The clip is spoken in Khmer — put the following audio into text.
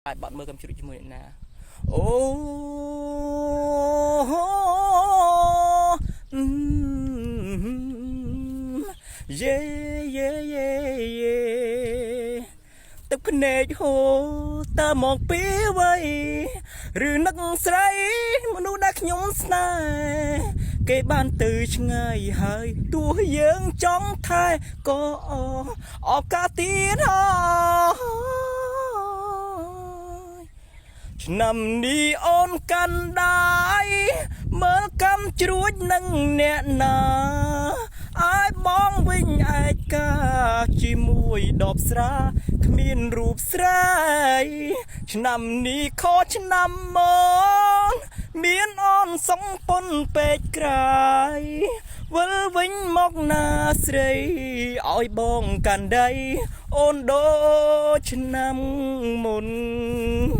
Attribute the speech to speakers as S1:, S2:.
S1: អាចបាត់មើលកំជ្រួចជាមួយអ្នកណាអូយេយេយេយេទឹកភ្នែកហូរតើមកពីអ្វីឬនឹកស្រីមនុស្សដែលខ្ញុំស្នេហ៍គេបានទៅឆ្ងាយហើយទោះយើងចង់ថែក៏អបកាទៀតហើយ ឆ្នាំនេះអូនកាន់ដៃមើលកម្មជ្រួចនឹងអ្នកណាឲ្យបងវិញឯកាជាមួយដបស្រាគ្មានរូបស្រីឆ្នាំនេះខឆ្នាំមកមានអូនសងពុនពេកក្រៃវិលវិញមកណាស្រីឲ្យបងកាន់ដៃអូនដូចឆ្នាំមុន។